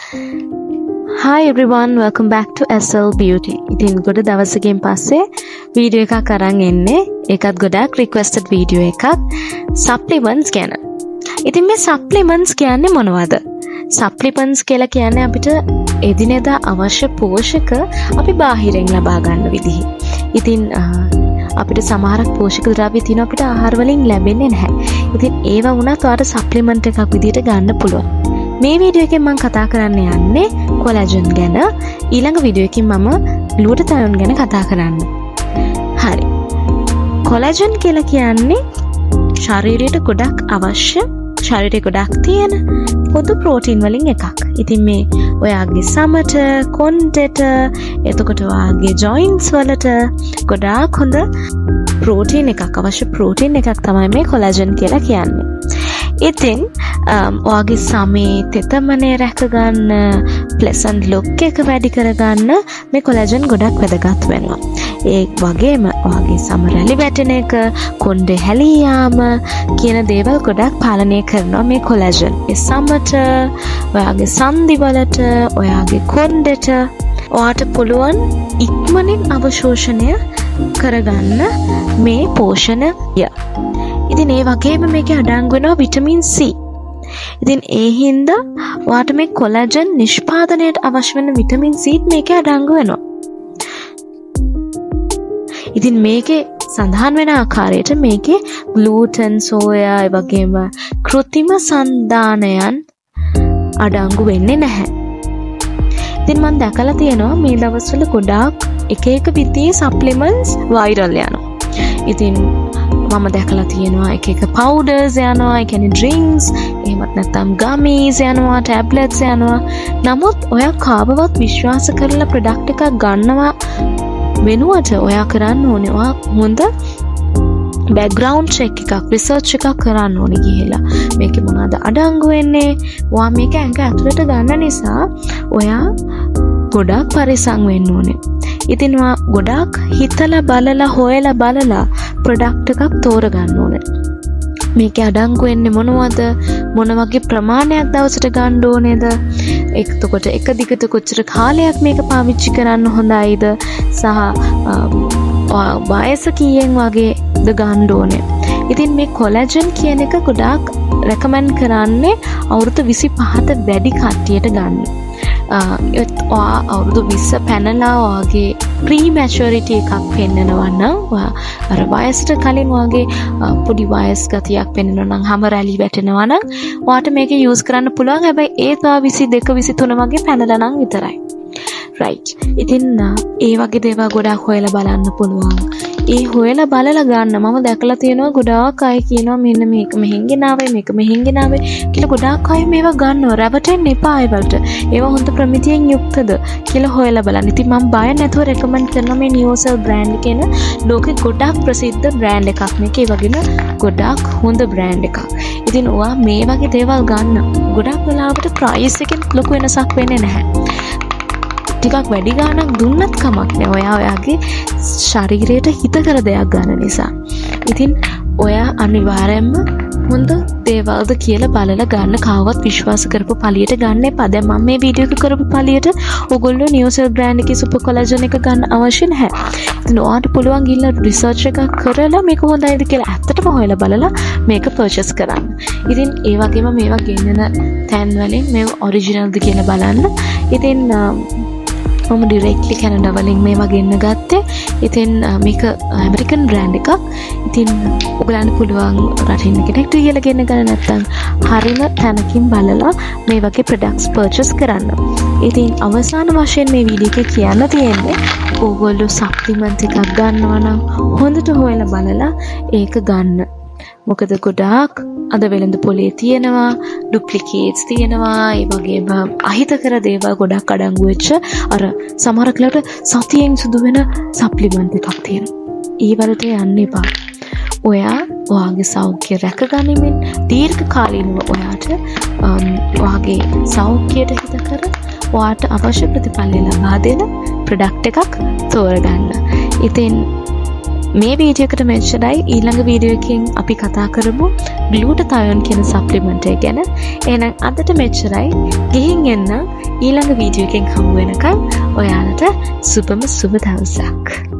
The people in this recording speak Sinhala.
Hi everyone, welcome back to SL Beauty. ඉතින් ගොඩ දවසකින් පස්සේ වීඩියෝ එකක් අරන් එන්නේ. ඒකත් ගොඩක් රික්වෙස්ටඩ් වීඩියෝ එකක්, සප්ලිමන්ට්ස් ගැන. ඉතින් මේ සප්ලිමන්ට්ස් කියන්නේ මොනවද? සප්ලිමන්ට්ස් කියලා කියන්නේ අපිට එදිනෙදා අවශ්‍ය පෝෂක අපි බාහිරින් ලබා ගන්න විදිහ. ඉතින් අපිට සමහරක් පෝෂක ද්‍රව්‍ය තියෙනවා අපිට ආහාර වලින් ලැබෙන්නේ නැහැ. ඉතින් ඒවා වුණත් ඔයාලට සප්ලිමන්ට් එකක් විදිහට ගන්න පුළුවන්. මේ වීඩියෝ එකෙන් මම කතා කරන්න යන්නේ කොලැජන් ගැන. ඊළඟ වීඩියෝ එකකින් මම ග්ලූටතයෝන් ගැන කතා කරන්න. හරි. කොලැජන් කියලා කියන්නේ ශරීරයට ගොඩක් අවශ්‍ය, ශරීරයේ ගොඩක් තියෙන පොදු ප්‍රෝටීන් වලින් එකක්. ඉතින් මේ ඔයාගේ සමට, කොණ්ඩෙට, එතකොට ඔයාගේ ජොයින්ට්ස් වලට ගොඩාක් හොඳ ප්‍රෝටීන් එකක්, අවශ්‍ය ප්‍රෝටීන් එකක් තමයි මේ කොලැජන් කියලා කියන්නේ. ඉතින් ඔයාගේ සමේ තෙතමනය රැකගන්න, ප්ලෙසන්ට් ලුක් එක වැඩි කරගන්න මේ කොලැජන් ගොඩක් වැදගත් වෙනවා. ඒ වගේම ඔයාගේ සම රැලි වැටෙන එක, කොණ්ඩේ හැලී යාම කියන දේවල් ගොඩක් පාලනය කරනවා මේ කොලැජන්. ඒ සමට, ඔයාගේ සන්ධි වලට, ඔයාගේ කොණ්ඩෙට ඔයාට පුළුවන් ඉක්මනින් අවශෝෂණය කරගන්න මේ පෝෂණය. ඉතින් ඒ වගේම මේකේ අඩංගු වෙනවා විටමින් C. ඉතින් ඒ හින්දා ඔයාට මේ කොලැජන් නිෂ්පාදනයට අවශ්‍ය වෙන විටමින් C මේකේ අඩංගු වෙනවා. ඉතින් මේකේ සඳහන් වෙන ආකාරයට මේකේ ග්ලූටන්, සෝයා, ඒ වගේම කෘතිම සන්ධානයන් අඩංගු වෙන්නේ නැහැ. ඉතින් මං දැකලා තියෙනවා මේ දවස්වල ගොඩාක් එක එක විදිහේ සප්ලිමන්ට්ස් වයිරල් යනවා. ඉතින් මම දැකලා තියෙනවා එක එක පවුඩර්ස් යනවා, ඒ කියන්නේ ඩ්‍රින්ක්ස්, එහෙමත් නැත්නම් ගමීස් යනවා, ටැබ්ලට්ස් යනවා. නමුත් ඔයා කාවවත් විශ්වාස කරලා ප්‍රොඩක්ට් එකක් ගන්නවා වෙනුවට ඔයා කරන්න ඕනේ ඔයා හොඳ බැක්ග්‍රවුන්ඩ් චෙක් එකක්, රිසර්ච් එකක් කරන්න ඕනේ ගිහිල්ලා. මේකේ මොනවද අඩංගු වෙන්නේ? ඔයා මේක ඇඟ ඇතුළට ගන්න නිසා ඔයා ගොඩාක් පරිස්සම් වෙන්න ඕනේ. ඉතින් ඔයා ගොඩාක් හිතලා බලලා, හොයලා බලලා ප්‍රොඩක්ට් එකක් තෝරගන්න ඕනේ. මේකේ අඩංගු වෙන්නේ මොනවද? මොන වගේ ප්‍රමාණයක් දවසට ගන්න ඕනේද? එතකොට එක දිගට කොච්චර කාලයක් මේක පාවිච්චි කරන්න හොඳයිද? සහ වයස කීයෙන් වගේද ගන්න ඕනේ? ඉතින් මේ කොලැජන් කියන එක ගොඩාක් රෙකමන්ඩ් කරන්නේ අවුරුදු 25ට වැඩි කට්ටියට ගන්න. ඒත් ඔයා අවුරුදු 20 පැනලා ඔයාගේ ප්‍රී මැචුරිටි එකක් පෙන්නනවා නම්, ඔයා අර වයසට කලින් ඔයාගේ පොඩි වයස් ගතියක් පෙන්නනවා නම්, හැම රැලි වැටෙනවා නම් ඔයාට මේක යූස් කරන්න පුළුවන්. හැබැයි ඒත් ඔයා 22, 23 වගේ පැනලා නම් විතරයි. රයිට්. ඉතින් ඒ වගේ දේවල් ගොඩාක් හොයලා බලන්න පුළුවන්. ඒ හොයලා බලලා ගන්න. මම දැකලා තියෙනවා ගොඩාක් අය කියනවා මෙන්න මේක මෙහෙන් ගෙනාවේ, මේක මෙහෙන් ගෙනාවේ කියලා. ගොඩාක් අය මේවා ගන්නවා. රැවටෙන්න එපා ඒ වලට. ඒවා හොඳ ප්‍රමිතියෙන් යුක්තද කියලා හොයලා බලන්න. ඉතින් මම බය නැතුව රෙකමන්ඩ් කරනවා මේ නියෝසෙල් බ්‍රෑන්ඩ් කියන ලෝකෙ ගොඩාක් ප්‍රසිද්ධ බ්‍රෑන්ඩ් එකක් මේක. ඒ වගේම ගොඩාක් හොඳ බ්‍රෑන්ඩ් එකක්. ඉතින් ඔයා මේ වගේ දේවල් ගන්න. ගොඩක් වෙලාවට ප්‍රයිස් එකෙන් ලොකු වෙනසක් වෙන්නේ නැහැ. ටිකක් වැඩි ගාණක් දුන්නත් කමක් නෑ. ඔයා ඔයාගේ ශරීරයට හිතකර දෙයක් ගන්න නිසා. ඉතින් ඔයා අනිවාර්යයෙන්ම හොඳ දේවල්ද කියලා බලලා ගන්න. කාවත් විශ්වාස කරපු පළියට ගන්න එපා. දැන් මම මේ වීඩියෝ එක කරපු පළියට ඔයගොල්ලෝ නියෝසෙල් බ්‍රෑන්ඩ් එකේ සුපර් කොලජන් එක ගන්න අවශ්‍ය නැහැ. ඉතින් ඔයාට පුළුවන් ගිහිල්ලා රිසර්ච් එකක් කරලා මේක හොඳයිද කියලා ඇත්තටම හොයලා බලලා මේක පර්චේස් කරන්න. ඉතින් ඒ වගේම මේවා ගෙන්නන තැන් වලින් මේවා ඔරිජිනල්ද කියලා බලන්න. ඉතින් මම ඩිරෙක්ට්ලි කැනඩා වලින් මේවා ගෙන්න ගත්තේ. ඉතින් මේක ඇමරිකන් බ්‍රෑන්ඩ් එකක්. ඉතින් ඔයගලන්ට පුළුවන් රටේ ඉන්න කෙනෙක්ට කියලා ගෙන්න ගන්න, නැත්නම් හරිම තැනකින් බලලා මේ වගේ ප්‍රොඩක්ට්ස් පර්චේස් කරන්න. ඉතින් අවසාන වශයෙන් මේ වීඩියෝ එකේ කියන්න තියෙන්නේ ඕගොල්ලෝ සප්ලිමන්ට් එකක් ගන්නවා නම් හොඳට හොයලා බලලා ඒක ගන්න. මොකද ගොඩාක් අද වෙළඳ පොලේ තියෙනවා ඩුප්ලිකේට්ස් තියෙනවා, ඒ වගේම අහිතකර දේවල් ගොඩක් අඩංගු වෙච්ච, අර සමහර වෙලාවට සතියෙන් සුදු වෙන සප්ලිමන්ට් එකක් තියෙනවා. ඒ වලට යන්න එපා. ඔයා ඔයාගේ සෞඛ්‍ය රැකගනිමින් දීර්ඝ කාලීනව ඔයාට ඔයාගේ සෞඛ්‍යයට හිතකර, ඔයාට අවශ්‍ය ප්‍රතිඵලය ලබා දෙන ප්‍රොඩක්ට් එකක් තෝරගන්න. ඉතින් මේ වීඩියෝ එකට මෙච්චරයි. ඊළඟ වීඩියෝ එකකින් අපි කතා කරමු ග්ලූටතයෝන් කියන සප්ලිමන්ට් එක ගැන. එහෙනම් අදට මෙච්චරයි. ගිහින් එන්න. ඊළඟ වීඩියෝ එකෙන් හමු වෙනකන් ඔයාලට සුබම සුබ දවසක්.